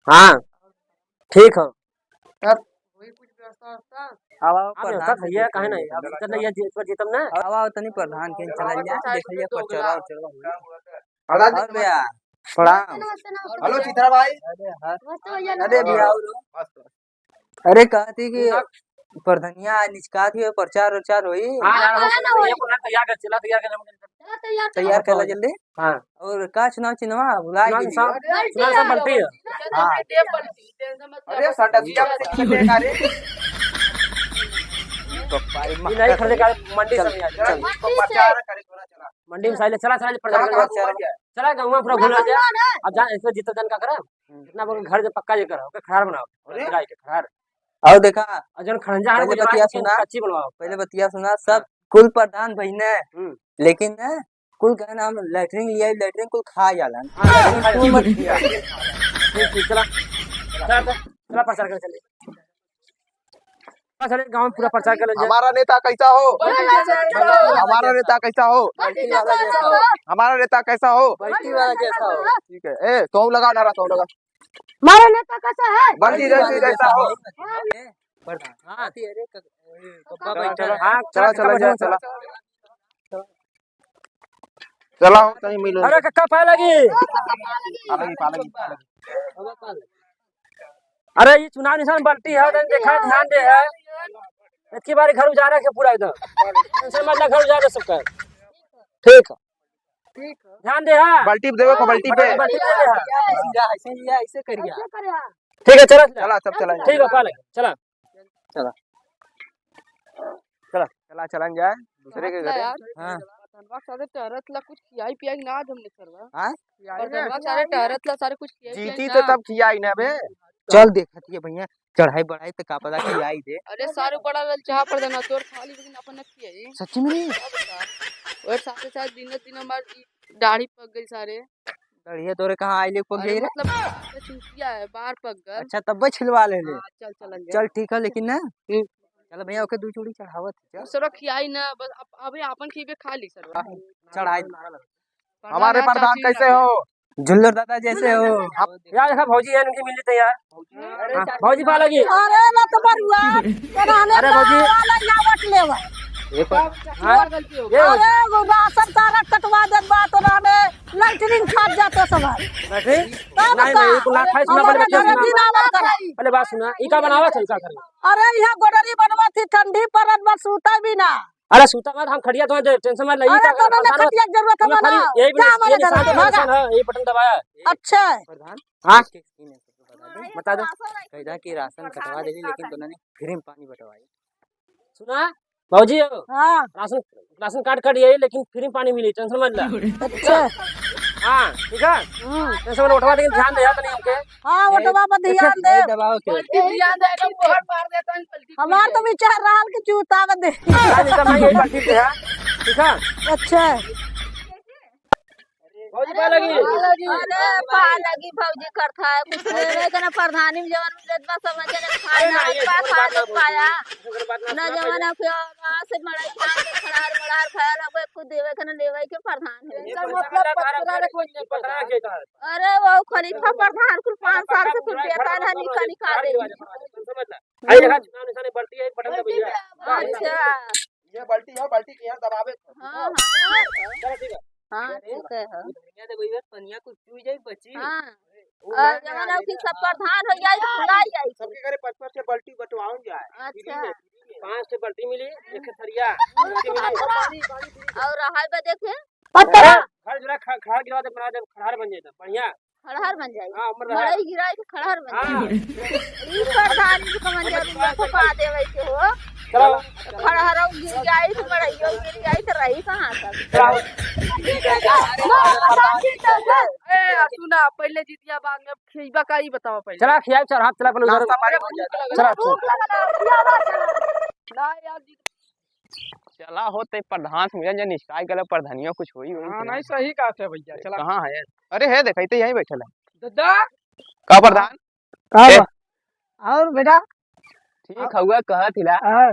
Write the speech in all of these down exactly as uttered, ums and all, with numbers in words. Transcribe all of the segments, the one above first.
हाँ, ठीक है। तब होई कुछ व्यवस्था, व्यवस्था? आवा, आवा, प्रधान व्यवस्था से भैया, काहे नहीं? अब इधर नहीं है, जी-, इस बार जीतम ना। आवा, आवा, तनी प्रधान के चला जा, देख लिया, प्रचार, प्रचार। प्रधान जी, और भैया, प्रणाम। नमस्ते, नमस्ते। हेलो, चित्रा भाई। अरे, हाँ। नमस्ते भैया, अरे नमस्ते। भैया, और? मस्त। अरे, कहती कि ना। प्रधनिया निचकात ही, प्रचार उचार होई? हाँ, यार, हाँ, हम ना ये होई। को ना तैयार कर, चला तैयार कर, हम चला तैयार कर। तैयार कर ला जल्दी। हाँ। और का चुनाव चिन्हवा भुला चुनाव गेली। निशान, अरे, चुनाव निशान बल्टी है। हाँ। अरे, संडसिया में से खरीदे का रे? तो भाई, ये नहीं खरीदे का, मंडी से चल, ले आ, चल, चल। इसको प्रचार करे, थोड़ा चला। मंडी में साइले चला, चला, प्रचार चला, करे। चला, चला। चला, गाँव में पूरा घूम ले। अब जा, इसमें जीता जान का करा? हम्म। इतना बड़ा घर जो पक्का ये करा, ओके खरार बनाओ। अरे? गाय के खरार। और देखा, और जौन खड़ंजा है, पहले वो जवान बतिया के सुना, कच्ची बनवाओ। पहले बतिया सुना, सब हाँ। कुल प्रधान बहिने, हम्म। लेकिन न, कुल कहे ना, हम लैट्रिन लिया, लैट्रिन कुल खा जालन। हाँ, लैट्रिन खा जालन। ठीक, ठीक, चला। चला, चला, चला, प्रचार कर चले। चला, चले, गाँव में पूरा प्रचार कर ले। हमारा नेता कैसा हो? हमारा नेता कैसा हो? हमारा नेता कैसा हो? ठीक है, ए, तो लगा नारा, तो लगा। हमारा नेता कैसा है? बल्टी जैसी जैसा हो। हाँ। अरे, क-, ए, कब्बा बैठा है। हाँ, चला, चला, चला, चला। चला हो, तनी मिलो। अरे, कक्का, पाए लगी। पाए लगी, पाए लगी, पाए लगी। अरे, ये चुनाव निशान बल्टी है, तनी देखा, ध्यान दे है। इतकी बारी घर उजाड़ा के पूरा एकदम। टेंशन मत ले, घर उजाड़ा सबका। ठीक है। ध्यान दे, हाँ। बल्टी पे देवे को, बल्टी पे। बल्टी पे दे, हाँ। ऐसे लिया, ऐसे करिया। ठीक है, चला, चला। चला, सब चला। ठीक है, पाले, चला। चला। चला। चला, चलन जाए, दूसरे के घरे। यार, हाँ। प्रधानवा सारे टहरत ला कुछ खियाई पियाई ना आज हमने सरवा। हाँ? प्रधानवा सारे टहरत ला सारे कुछ खियाई पियाई जीती ना। तो तब खियाई ना बे। चल देखत हिया भैया, चढ़ाई बढ़ाई त का पता कि आई दे। अरे सारू बड़ा ललचाहा प्रधान, तोर खाली लेकिन अपन न खियाई। सच्ची में रे? और साथे साथ दिन दिन हमार ई दाढ़ी पक गई सारे। दाढ़िया तोरे कहाँ आइले पक अरे गई रे? मतलब, ये चूतिया है, बाहर पक गल। अच्छा, तब्बे छिलवा ले ले। हाँ, चल, चल, चल। चल, ठीक है, लेकिन ना, हम्म। चल भैया, ओके दू चूड़ी चढ़ावत है, चल। सरवा खियाई ना, बस अब, अबे आपन खीबे खा ली सरवा। हाँ, चढ़ाई। हमारे प्रधान कैसे हो? जुल्लर दादा जैसे हो। यार, देखा भौजी है, इनकी मिली थे यार। हाँ, भौजी पा लगी। अरे, ना तो बरुआ, तो रहने अरे, भौजी। वाला यहाँ वोट लेवा। ये पर, हाँ? ये अरे, वो राशन कार्ड कटवा देत बा, तो रहने लैट्रिन खात जाते सब। लैट्रिन? तब नहीं, का? नहीं, ये तो ना खाए, सुना, हमारे पहले बात सुना। जरूरत ही ना आवत है। पहले बात सुना, ई का बनावत है, ई का करे? अरे, यहाँ गोडरी बनवा थी, ठंडी परत बा, सूता भी ना। अरे सूता मत, हम खटिया तो दे, टेंशन मत ले, ई अरे का तो ना, परेशान हो। खटिया के जरूरत है ना। यही बटन दबाया है। अच्छा। प्रधान, हाँ? बता दो। कैदा कि राशन कटवा देली, लेकिन तोना ने फ्री में पानी बटवाई। सुना, भौजी हो। हाँ। राशन, राशन कार्ड कट गई, लेकिन फ्री में पानी मिली, टेंशन मत ले। अच्छा। हाँ, ठीक है? हम्म। टेंशन मत, उठवा देंगे, ध्यान दे, याद नहीं हमके। हाँ, ए, वोटवा पर ध्यान दे। ए, दबाओ के। पलटी ध्यान दे, एकदम तोहर मार देता है, पलटी हमार तो विचार रहल कि चूता में दे। हाँ, जैसा मैं यही पलटी दे, हाँ। ठीक है? अच्छा। भौजी पा लगी। अरे, पा लगी भौजी करत है, कुछ लेवे के ना, प्रधानी में जवन मिलत बा, समझ के ना खाए ना, अरे, ना, ये बा, खा ले, पाया। ना जवन है, फिर वहाँ से मड़ई धान के खड़ार मड़ार खाया, लगो, खुद देवे के ना लेवे के प्रधान है। ये तो मतलब पत्रकार कोई नहीं, पत्रकार के कहा। अरे वो खलीफा प्रधान कुल पाँच साल से कुल देता है, निका निका दे। आई देखा, चुनाव निशान बल्टी है, बटन दबाइए। अच्छा। ये बल्टी है, बल्टी के यहाँ दबावे। हाँ, हाँ। चलो, ठीक है। हाँ, ठीक है। पनिया कुछ चुई जाई बची। हाँ। और जवन है कि सब प्रधान हो जाई, तो भुलाई जाई। सबके घरे पाँच पाँच से बल्टी बंटवाउन जाए। अच्छा। फ्री में, फ्री में। पाँच से बल्टी मिली, एक थरिया। और हाय बा देखे, पत्थर। घर जुड़ा ख-, खड़हर गिरा दे, बना दे, खड़हर बन जाए, बढ़िया। खड़हर बन जाए। हाँ, उम्र रहा। मड़ई गिराई तो खड़हर बन जाए। हाँ। ई प्रधान जी को मंजूरी में फुका देवे के हो। चलो। खड़हरो गिर जाई तो मड़ईयो गिर जाई तो रही कहाँ तक? चलो। ए, सुना, पहले जीतिया बाद में खीबा का, ई बतावा पहले। चला, खियाई, चल, हाथ चला, पहले उधर। नाश्ता पानी हो जाए। चला, चल। ना यार, जीत चला होते प्रधान से मिलन जा, निष्काय गला प्रधानिया कुछ होई, होई हाँ, कि ना? नहीं, सही कहत है भैया, चला। कहाँ है? अरे है, देखाई तो यहीं बैठल है। दादा। का प्रधान? का ए। बा? और बेटा? ठीक हउआ, कहत हिला। हाँ।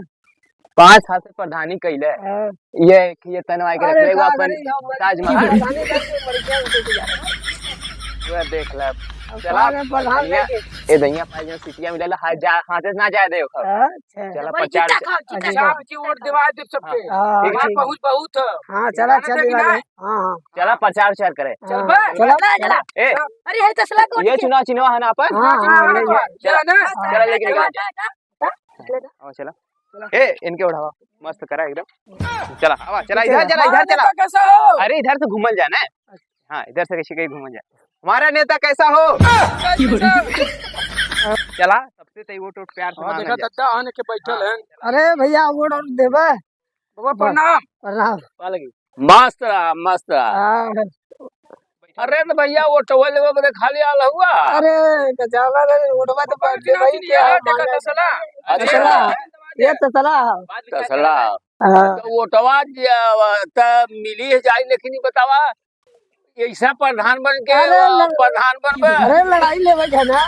पाँच साल से प्रधानी कइले। हाँ। ये, ये तनवाई के अरे रखले, वो का अपन करी, हम ताजमहल। प्रधानी करके मर गया, उनके को जाना। वो देख ले। अब चला, सारे प्रधान भैया, लेके। ए भैया, पाई जो सीटिया मिलेला, हाथ जा, हाथे से ना जाए दे ओकर। अच्छा। चला, भाई, प्रचार जीता खाओ, जीता अच्छा। खाओ। जी, वोट दिवा दे सबके। हाँ, ठीक है। ठीक। बहुत, बहुत है। हाँ, चला, जाना चल, दे कि दिवा ना? दे। हाँ, हाँ। चला, प्रचार, प्रचार करे। चल हाँ, बे। चला, चला, चला। चला। ए, अरे, है तसला को ये लेके। चुनाव चिन्हवा है ना अपन? हाँ, हाँ, हाँ, लेके। लेके। चला ना? हाँ। चला, लेके, लेके। आओ, चला। ए, इनके उठावा। मस्त करा एकदम। चला, आवा, चला, इधर चला। चला, इधर चला। कैसा हो? अरे, इधर से घूमल जाना है। हाँ, इधर से कैसे कहीं घूमल जाए। हमारा नेता कैसा हो? चला, सबसे तई वोट, वोट प्यार से हाँ, मांगल देखा जाए। दद्दा आने के बैठल हैं। अरे भैया, वोट और देबे? बाबा, प्रणाम। प्रणाम। मस्त रहा, मस्त रहा। हाँ। अरे तो भैया, वोटवा लेवे बदे खाली आल हुआ? अरे, गजाला रे, वोटवा तो बाबा, बाटे भाई, क्या मांगे? तसला। अच्छा। तसला, ये तसला। तसला। हाँ। तो वोटवा जे, त मिली है जाई, लेकिन ई बतावा, ऐसा प्रधान बन के, अरे, अ, लड़-, प्रधान बनबे? अरे, लड़ाई लेवे के है ना।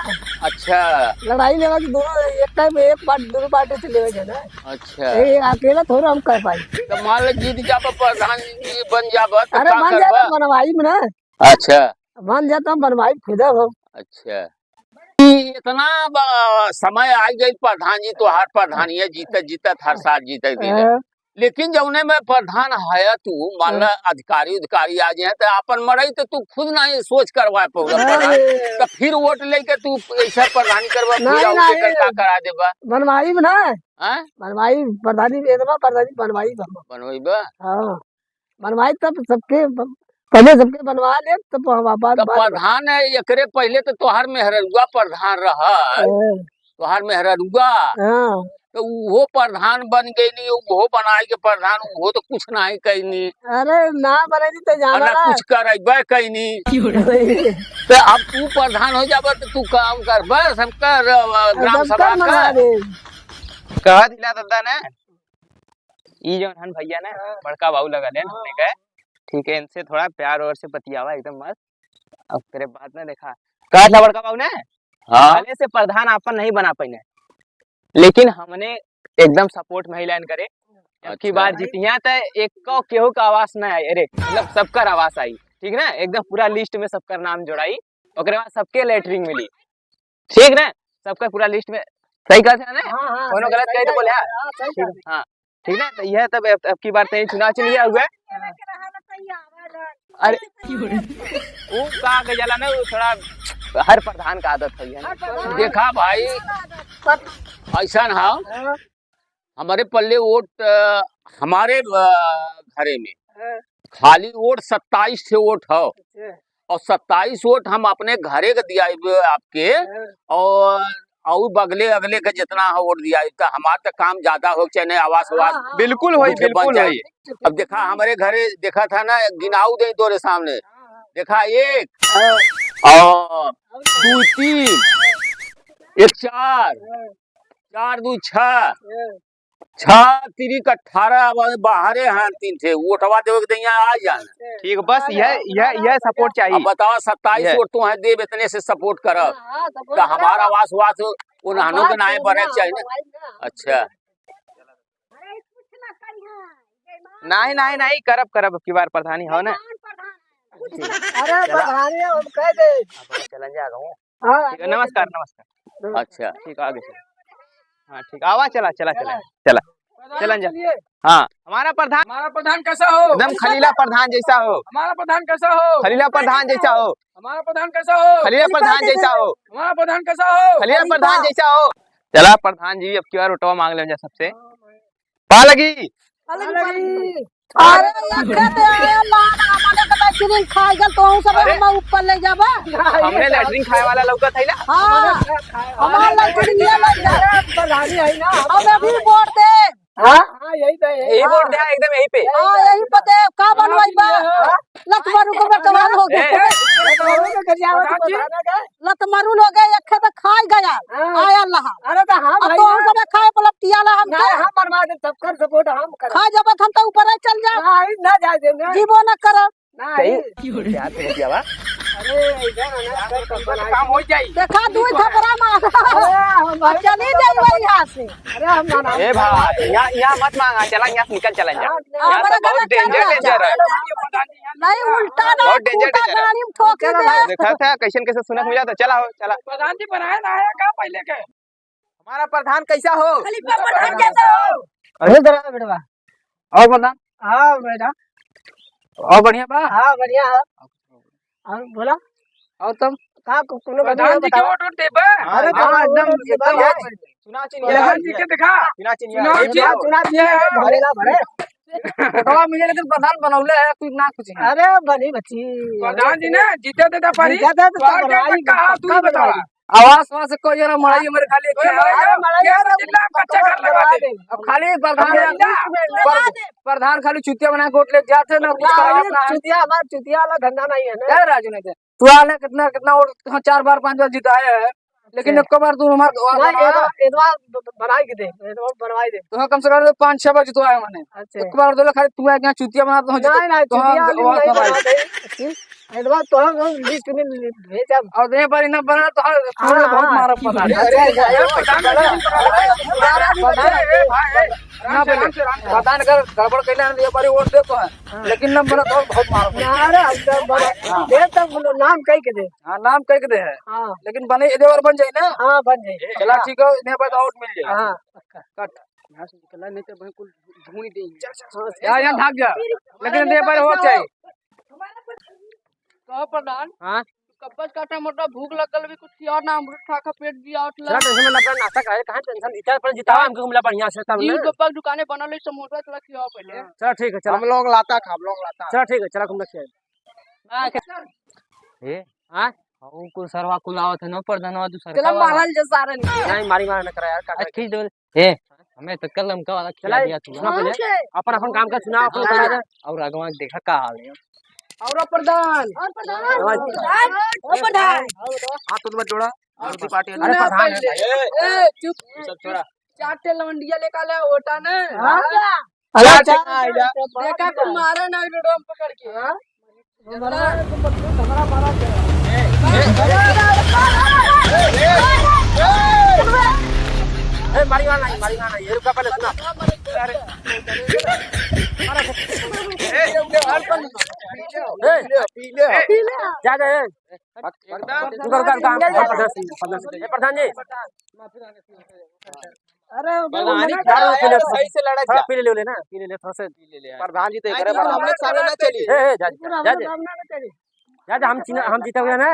अच्छा। लड़ाई लेवे के दोनों एक टाइम एक पार्ट, दोनों पार्टी से लेवे के है ना। अच्छा। ए, अकेला थोड़ा हम कर पाई। तो मान लो जीत जाबा, प्रधान जी बन जाबा, तो अरे, का मान जाए करबा? तो बनवाई में ना। अच्छा। मान जाए तो हम बनवाई खुदा हो। अच्छा। ई इतना ब-, समय आ गई प्रधान जी, तोहार प्रधानिया जीतत, जीतत, हर साल जीतत गइले। हाँ। लेकिन जौने में प्रधान है तू, मान ला हाँ। अधिकारी उधिकारी आ जाए, तो आपन मड़ई तो तू खुद नहीं सोच करवा पौला प्रधान। अरे। तो फिर वोट लेके तू ऐसा प्रधानी करवा, नहीं, पूजा उठे नहीं। कर का करा देबा? बनवाई में ना। हाँ? बनवाई, प्रधानी, इतना प्रधानी बनवाई बनवा। बनवाई बा? हाँ। बनवाई तब सबके ब-, पहले सबके बनवा ले, तब हम बात, तो बात प्रधान है, एकरे पहले तो तोहार मेहररुआ प्रधान रहा। हाँ। तोहार मेहररुआ। हाँ। तो उहो प्रधान बन गईनी, उहो बनाए के प्रधान, उहो तो कुछ नहीं कईनी। अरे ना बने जी तो जाना ना ना। कुछ करैबे कईनी। तो अब तू प्रधान हो जाबे तो तू काम करबे, सबका र-, अ, ग्राम सबका सभा का। मनवा दे। कहा दिला दादा ने, ई जौन हन भैया ने, हाँ। बड़का बाबू लगा लेन हाँ। हमने कहे, ठीक है, इनसे थोड़ा प्यार और से बतियावा एकदम मस्त। अब तेरे बात ना देखा, कहा था बड़का बाबू ने, हाँ। भले से प्रधान आपन नहीं बना पाइने, लेकिन हमने एकदम support में ही line करे। अब की अच्छा। बार जीतिया त एक को केहू का आवास ना आई, अरे, मतलब सबकर आवास आई, ठीक ना? एकदम पूरा list में सबकर नाम जोड़ाई, ओकरे बाद सबके लेटरिन मिली। ठीक ना? सबका पूरा list में सही कहत है ना? हाँ, हाँ, कोनो सही, गलत सही कहे तो कहत बोले, है, हाँ? हाँ, सही कहत है। हाँ, ठीक ना? तो यह तब अब, अब की बार तय चुनाव चिन्ह हुए। अरे, वो का के जाला ना, वो थोड़ा हर प्रधान का आदत है, है ना? हर प्रधान। देखा भाई, ऐसा ना, हाँ। हमारे पल्ले वोट, अ, हमारे, अ, घरे में हाँ। खाली वोट सत्ताईस ठे वोट हौ। अच्छा। और सत्ताईस वोट हम अपने घरे के दियाइबे आपके, हाँ। और, और बगले अगले के जितना है वोट दियाइबे, तो हमार तो काम ज्यादा हो, चाहे नहीं आवास हाँ, वास हाँ। बिल्कुल होई, मुझे बन बिल्कुल जाए। होई। अब देखा, हमारे घरे देखा था ना, गिनाऊ दे तोरे सामने, हाँ, हाँ। देखा एक, हाँ। और दू तीन, एक चार, हाँ। चार दू छह, हाँ। छह तिरिक अठारह, अब बाहरे हैं तीन ठे, वोटवा देवे के दैया आ जान। ठीक, बस यह, यह, यह support चाहिए। अब बताओ, सत्ताईस यह। वोट तो हैं, देव इतने से support करब। हाँ, हाँ, support तो हमारा करब। आवास वास उन्हनों के आवास नाए तो बने ना, चाहिए ना। आवास ना। अच्छा। अरे, कुछ ना करिहा, बेईमान नहीं, नहीं, नहीं, करब, करब, अब की बार प्रधानी हो ना। बेईमान प्रधान है, कुछ ना। अरे, चला। प्रधानी हम कह दे। अब चलन जा गाँव। हाँ, ठीक है, नमस्कार, नमस्कार। अच्छा। ठीक, आगे चल। हाँ, ठीक, आवा, चला, चला, चला, चला। चलन जा। हाँ, हमारा प्रधान, हमारा प्रधान कैसा हो? एकदम खलीला प्रधान जैसा हो। हमारा प्रधान कैसा हो? खलीला प्रधान जैसा हो। हमारा प्रधान कैसा हो? खलीला प्रधान जैसा हो। हमारा प्रधान कैसा हो? खलीला प्रधान जैसा हो। चला प्रधान जी, अब की बार वोटवा मांग ले जा सबसे। पा लगी। पा लगी। अरे, लखे दे, ए, लाल, हमने के लैट्रिन खाए गल, तो हम सब अरे। हम ऊपर ले जाबा। हमने लैट्रिन खाए वाला लौकत है ना? हाँ, हमारा लैट्रिन ये ले जा। प्रधानी है ना। हम अभी वोट दे। हाँ? हाँ, यही तो है। यही वोट दे, एकदम यही पे। हाँ, यही पे दे, का बनवाई बा? हाँ। लत मारू के बेटवान हो गए। ए। लत मारू के गरियावत प्रधान जी। बताना का? लत मरून हो गए, एक खेत खाए गया, हाँ। आया लहा। अरे तो हम अब है तो ना। हम सब खाए पलटिया ला हम ना, के। हम बनवा दे, सबकर support हम करब। खा जब हम तो ऊपर ही चल जा। नहीं, ना जाए दे ना। जीवो न करब। नहीं। सही। क्या थे क्या बा? अरे, इधर आना, सर, कंपन आए। काम हो जाई। देखा, दू थपरा मार। अरे, हम अब चली जाई वही यहाँ से। अरे, हम ना, ना। ए भाई, यहाँ, यहाँ मत मांगा, चला, यहाँ से निकल चला, जा। हाँ, यहाँ हमारा तो बहुत गलत चल danger, रहा है। Danger है। नहीं, उल्टा ना, बहुत danger, फूटा danger है। गाड़ी में ठोकी दे। देखा था, कैसन कैसे सुनत मिला था, चला हो, चला। प्रधान जी बनाए ना आया का पहले के? हमारा प्रधान कैसा हो? खलीफा प्रधान कैसा हो? अरे जरा बेटवा। और प्रधान? हाँ बेटा। और बढ़िया बा? हाँ बढ़िया है। और बोला? और तब? का को-, कोनो प्रधान जी के बतावा। वोट वोट देबा? अरे हाँ, हाँ, एकदम, वोट देबा एकदम यार। वोट। चुनाव चिन्ह प्रधान जी के देखा। चुनाव चिन्ह चुनाव चिन्ह। चुनाव चिन्ह है, अरे, घमेला भरे। वोटवा मिले लेकिन प्रधान बनौले है, कुछ ना कुछ है। अरे बनी बच्ची। प्रधान जी ने जीते देता पारी। जीते देता तो तो आगे बनाई, पक्का हाथ तू पक्का ही बतावा। बनाई। आवास वास कोई जरा मड़ाई हाँ। हमारे खाली एक अरे है। मड़ाई क्या है, जिला कच्चा घर लगा दे। अब खाली प्रधान हम है, जिला प्रधान खाली चुतिया बना के वोट ले जाते ना, कुछ हाँ, करवाते ना। चुतिया हमारा चुतिया वाला धंधा नहीं है ना। क्या राजू ने क्या? तू आले कितना, कितना वोट, हाँ, चार बार, पांच बार जिताए है, लेकिन अच्छा। एक बार तू हमार दुआ नहीं, बना। एदवा, एदवा ब-, ब-, बनाई के दे, एदवा बनवाई दे। तो हाँ, कम से कम तो पाँच छह बार जितवाए मैंने। अच्छा। एक बार दो खाली तू आके यहाँ चुतिया बना तो हाँ, नहीं, नहीं, तो हाँ, चुतिया वाली दुआ नहीं बनाई। बना दे। एडवांस तो हम, हम लिस्ट में ले-, भेजब। और दे पर इन्हें बना तो हर हाँ, बहुत हाँ। मारा पता। अच्छा, अच्छा, अच्छा। प्रधान, प्रधान, प्रधान, प्रधान, प्रधान अगर गड़बड़ कैले ना, ये बारी वोट दे तो है। हाँ। लेकिन ना बना तो बहुत मारा पता। ना रे, हम तो बना, हाँ। दे तब बोलो, नाम कह के दे। हाँ, नाम कह के दे है। हाँ। लेकिन बने, ये और बन जाए ना? हाँ, बन जाए। चला, ठीक है, इन्हें बाद आउट मिल जाए। हाँ, पक्का। कट। यहाँ से निकला नहीं तो भाई कुल ढूंढ दे। हाँ, यहाँ भाग जा। लेकिन दे पर हो चाहे। कहो प्रधान, हाँ? कब्बस काटा मोटा भूख लगल भी कुछ खिया ना, अमरूद खा खा पेट भी आउट चला, ला। टेंशन में अपना नाश्ता खाए, कहाँ टेंशन, इधर पर जितावा हमको मिला बढ़िया से तब जीव ना। गप्पा दुकाने बनल है, समोसा थोड़ा खियाओ पहले। चला ठीक है, चला। हम लोग लाता खा, हम लोग लाता। चला ठीक है, चला घूमने से। ए, हाँ? हाँ, वो कुल सरवा कुल आवत है ना, प्रधानवा दूसर चला का वाला। मारल जा सारन के। नहीं, मारी मार न करा यार, का अच्छा, करे? खींच दो। ए, हमें तो कलम का वाला खिला चला, दिया तू। सुना पहले, ओके। अपन, अपन काम का सुना, अपन हाँ। काम का। और अगवा देखा का हाल है। और प्रधान। और प्रधान। और प्रधान। और प्रधान। हाथ तो मत जोड़ा। और हाँ, पार्टी। अरे सुना प्रधान है पहले। भाई। ए, चुप। सब छोड़ा। चार ठे लवंडिया लेकर ले, ओटा ना। हाँ। अरे चार चार, चार, चार, देखा कुल मारे ना रोड में पकड़ के। हाँ? ए, मारी वाला नहीं, मारी वाला नहीं, ये रुका पहले सुना। अरे। ए, ए, जा, जा, ए। रुका, रुका, रुका, हम, हम प्रधान सिंह, प्रधान सिंह। ए, प्रधान जी। अरे, वो प्रधानी मना खड़ा करो। है, पी ले, सही से लड़ा थोड़ा जा। पी ले, ले, ले ना, पी ले, ले, थोड़ा सा। पी ले, ले यार। प्रधान जी तो एक नहीं, बार हम लोग सामने ना चली। ए, ए, जा, जा, जा, जा। जा, जा, हम चिन्ह, हम जीते हुए ना।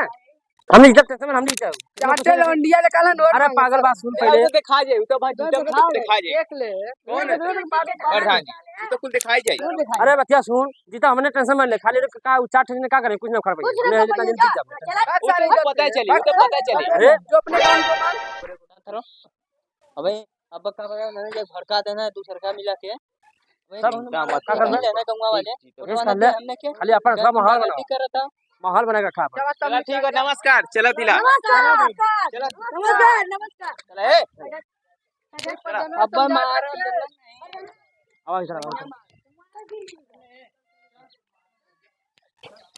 हम नहीं जीतब, टेंशन में हम नहीं जीतब। चाटे लौंडिया ले काला नोट अरे, मांगे पागल सब। बात सुन ए, पहले। वो तो दिखा जाए, वो तो भाई तो जीतब ना, दिखा जाए। देख ले। कौन है? प्रधान जी, वो तो कुल दिखाई जाए। अरे, बतिया सुन, जीता हमने टेंशन मत ले, खाली का, का, उ चार ठे जने का करें, कुछ ना कर पाएंगे। कुछ ना हमने कर जितना पाएंगे। जन जीत जाओ। चला, वो तो चला, पता चला। चली, वो तो पता चली। अरे, जो अपने काम को मान। अबे, अब का बता, मैंने जब भड़का देना है, दूसर का मिला के। वही सब नहीं, हम का बात का कर करना रहे? लेना गंगा वाले। ठीक, ठीक, उठवा कर ना ले। हमने के खाली अपन अपना गंगा माहौल पार्टी बनाओ। करता। माहौल बना के रखा अपन। चला, ठीक है, नमस्कार, चला दिला। नमस्कार। चला। नमस्कार, नमस्कार। चला, ए। अब मारा। आवाज चला, आवाज चला।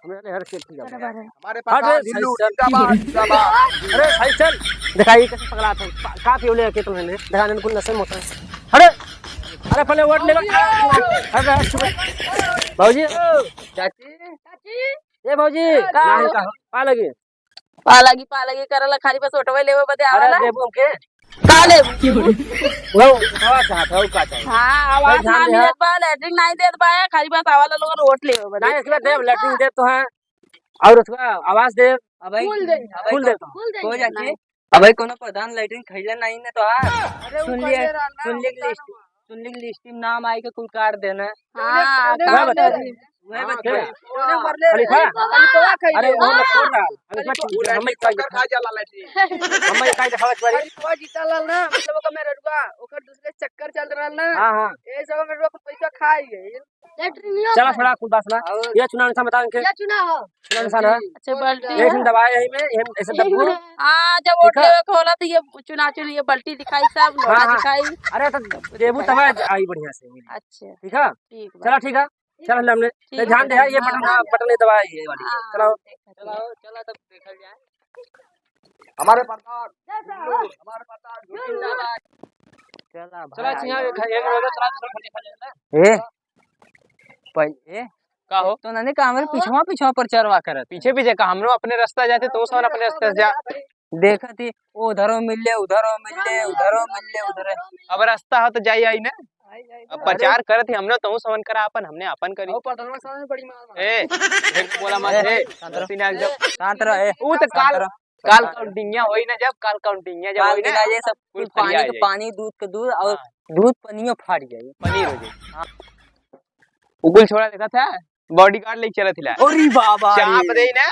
हमें हर चीज ठीक है। हमारे हट रे, प्रधान ढिल्लू, साइकिल। जिंदाबाद, जिंदाबाद। अरे, साइकिल। देखा, ये कैसे पगला था? का, का पियोले है, कितना ने? देखा, इनको नशे में होता है। अरे, अरे, पहले वोट लेगा। अरे, अरे, बाबूजी। चाची। ए, बाबूजी। का? नहीं, का? पा लगे। पालगी, पालगी करला, खाली बस ओटवे लेवे बदे अरे, आवाला। देबू हमके? का लेबू? वो, वो चाहत है, वो का चाहत है? हाँ, आवास भाई, ध्यान ना दे, मिलत हाँ। बा, लैट्रिन नहीं देत बा, खाली बस आवाला लोगन ओट लेवे बदे। नहीं, इसके बाद देब, लैट्रिन देब तो है। और उसका आवास देब। अबे, फूल दे। फूल दे तो। फूल दे। हो जाती। अबे, कोनो प्रधान लैट्रिन खैले नहीं ने तो, हाँ। अरे, वो सुन लिए, खैले रहना, सुन लिए होता लिस्ट। ना। सुन ली कि लिस्ट में नाम आए के कुल काट देना। हाँ, उन्हें, उन्हें काट मरले देना। रही। वह हाँ, बच्चे। खैले। उन्हें मरले खलीफा? रही। खलीफा खैले। अरे, वो मत छोड़ रहा। खलीफा। खलीफा, वो हमें लैट्रिन चक्कर खा जाला लैट्रिन। हमें काहे दिखावत बारी? खलीफा जीता लाल ना, मतलब ओकर मेहरुआ, ओकर दूसरे चक्कर चल रहा ना। हाँ, हाँ। ये सब मेहरुआ कुछ पैसा खा ही गए। लैट्रिन चला, छोड़ा कुल बात ना। और ये चुनाव निशान बता इनके। ये चुनाव हो। चुनाव निशान है। अच्छा, बाल्टी एक है। हम दबाए यही में, हम ऐसे दबो। हाँ, जब वोट ठीक है? लेवे के होला तो ये चुनाव चिन्ह, ये बाल्टी दिखाई, सब हाँ, लोटा हाँ। दिखाई। अरे तो देबू तब आई बढ़िया से। अच्छा। ठीक है? ठीक बा। चला, ठीक है। चल, हमने, ठीक तो ध्यान है। दे, ये बटन, हाँ, बटन ये दबाया, ये वाली। हाँ, चलाओ। देखा, चलाओ, चला तब देखल जाए। हमारे प्रताप, हमारे प्रताप, जिंदाबाद। चला चला, भाई। चिंगारी खा, एक रोजा चला, दूसरा खा, खा, खा। ए, पहले, ए, का हो? तो नने का हमरे पिछवा, पिछवा प्रचारवा करत। पीछे, पीछे का, हमरो अपने रास्ता जाते, तो सब अपने रास्ता से जा। देखत ही, उधरो मिल ले, उधरो मिल ले, उधरो मिल ले, उधरो। अब रास्ता हो तो जाई आई ना। अब प्रचार करत ही हमने, तहु समन करा आपन, हमने आपन करी। और पटनवा सामने बड़ी मार मार। ए, ढेर बोला मत, ए, ए, शांत रहो। सीना एकदम। शांत रहो, ए, ऊ तो शांत काल, रहो। काल काउंटिंगिया होई ना, जब काल काउंटिंगिया जब काल होई ना, गिना जाए सब कुल कुल फरिया फरिया के जाई। पानी, दूध के दूध और हाँ। दूध पनियो फाट जाई। पनीर हो जाई। हाँ। उ कुल छोड़ा देखा था, बॉडीगार्ड लेके चलत हिला। अरे बाबा रे। चाप दे ना।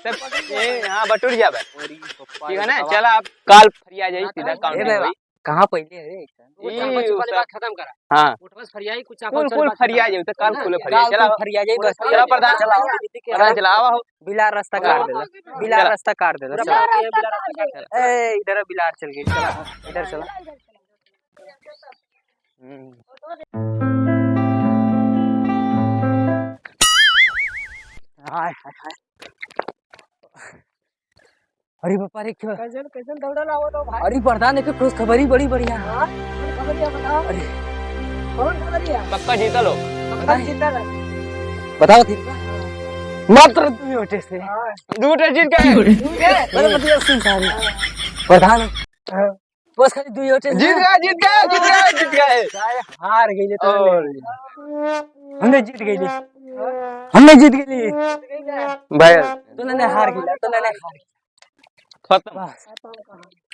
सब, ए, हाँ, बटुर जाबे। अरे पप्पा ठीक है रे ना, बाबा। चला अब काल फरिया जाई, हाँ, सीधा काल काउंटिंग ए बाबा, होई। कहाँ पहले है? ई कुछ चापा चुपा सब बात खत्म करा। हाँ। उठवा से फरियाई, कुछ चापा कुल, चुपा कुल बात फरिया खत्म। जाई, तो काल खुले फरिया। काल चला, कुल फरिया जाई, बस। चला प्रधान, चला। प्रधान चला, आवा हो। बिलार रास्ता काट देला। बिलार चला। रास्ता काट देला। चला। ए, इधर बिलार चल गई, चला, इधर चला। हम्म। हाय, हाय, हाय। अरे बापा रे, क्या? कैसन, कैसन दौड़ल आवत हो भाई? अरे प्रधान, एक खुशखबरी बड़ी बढ़िया। हाँ? कौन खबरिया बताओ? अरे। कौन खबरिया? पक्का जीतल हो। पक्का बताइए। जीतल है। बताओ ठीक बा। मात्र दुई वोटे से। हाँ। दुई वोटे जीत गए। जीत गए? बड़े बढ़िया सुन सारी। प्रधान। हाँ। बस खाली दुई वोटे जीत से। गए, जीत गए, जीत गए, जीत गए। सारे हार गए तो और हमने जीत गए। हमने जीत गए। भाई। तो नने हार गया, तो नने हार गया। खत्म। बस।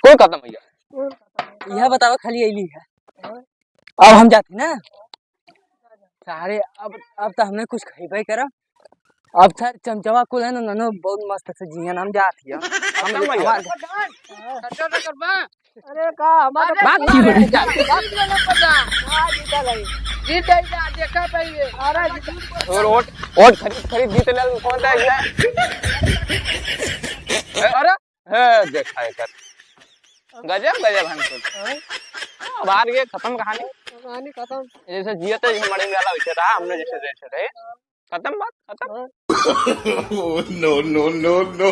कोई खत्म हो गया। यह बताओ खाली अइली है। अब हम जाते ना। सारे अब, अब तो हमने कुछ खइबे करब। अब सर चमचवा कुल है ना, ननो बहुत मस्त से जियन हम जात हिया। हम खत्म हो गया। हमार खर्चा न करबा। अरे का हमार अरे बात की हो रही? बात की हो रही? हाँ, जीता भाई। जीत जाई जा, देखा भाई ये। अरे जीता। और वोट, वोट खरीद, खरीद जीत ले, कौन था ये? अरे, हे, देखा एकर। गजब, गजब हम तो। हाँ? अब हार गए, खत्म कहानी। कहानी खत्म। जैसे जियत है, जैसे मरे वाला वैसे रहा, हमने जैसे, जैसे रहे। खत्म बात, खत्म। हाँ। Oh, no, no, no, no।